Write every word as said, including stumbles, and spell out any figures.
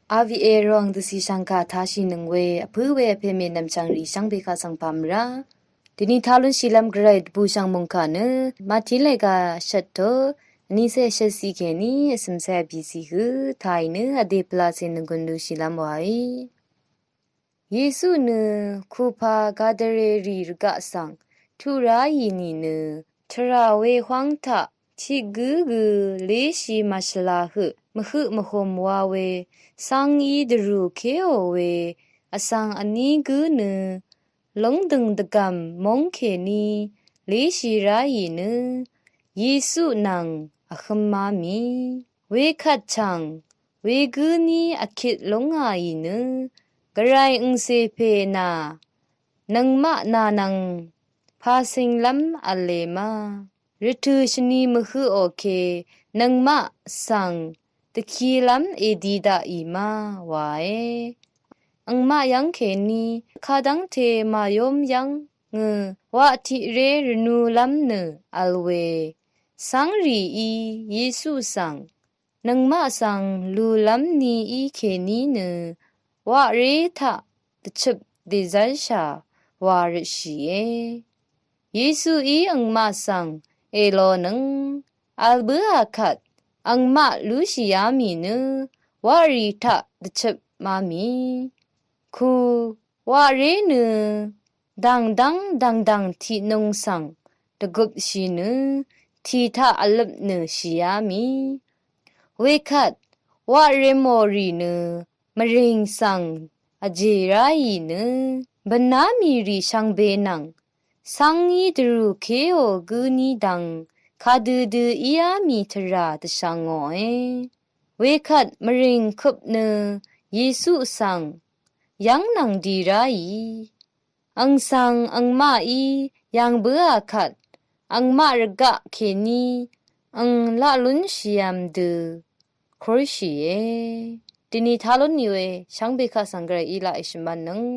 Rvà rvwàng dvcì shv̀ngkà tāshìnøng we vpǿ we vpè mènvm chv̀ngrì shvngbe kaq svng pà mvrá. Dvni taq lúnshìlv́m gvray dvbùshv̀ng mòngkà nø Màtí lèga shvt to vnícé shvtcì kèní vcø̀mcé vbìcì hø tàì nø vdè pvlacè nvgùn lúnshìlv́m wàí. Yesu nø kupà Gadare rì rvgaq svng tuq ráì nìnø tvrà we hwáng taq tiq gǿ gø léshì màshvla høq mvhøq mvhùm wa we cáng í dvrù kéò we vsvng vní gǿ nø lóngdø̀ng dvgv̀m móng kèní léshì ráì nø Yesu nvng vhø̄má mì. Wekvt chv̀ng wegǿ ní vkit lóngàì nø gvray angcè pè nà nøngmaq nà nvng pàcìnglv́m v̄le ma. Rvtø̀ shvni mvhøqò ke nøngmaq svng dvkilv́m èdi daqì ma wàe. Angmaq yv́ng kèní kadv́ngte màyóm yv́ng ngø waq tiqré rvnulv́m nø v̄l we cv́ngrìí Yesu svng nøngmaq svng lùlv́m nií kèní nø waqré taq dvchøp dèzv́lshà wa røtshìe. Yesuí angmaq svng èlonøng v̄l bǿà kvt angmaq lúshìá mì nø waqrì taq dvchøp má mì. Ku waqré nø dv̀ngdv́ng dv̀ngdv̀ng tiqnung svng dvgupshì nø tì taq vløp nø shìá mì. Wekvt waqremò rì nø mvrìng svng vjè ráì nø bvná mì rì shvngbe nvng cáng í dvrù kéò gǿ ní dvng kadødø íá mì tvrà dvshvngòe. Wekvt mvrìng køp nø Yesu svng yv́ng nvng di ráì. Ang svng angmaqí yv̀ng bǿà kvt angmaq rvgaq kèní ang laq lúnshìvm dø kúrshìe. Dvni taq lún nì we shvngbe kaq svng gvray í laq èshø̀m bv́nnøng.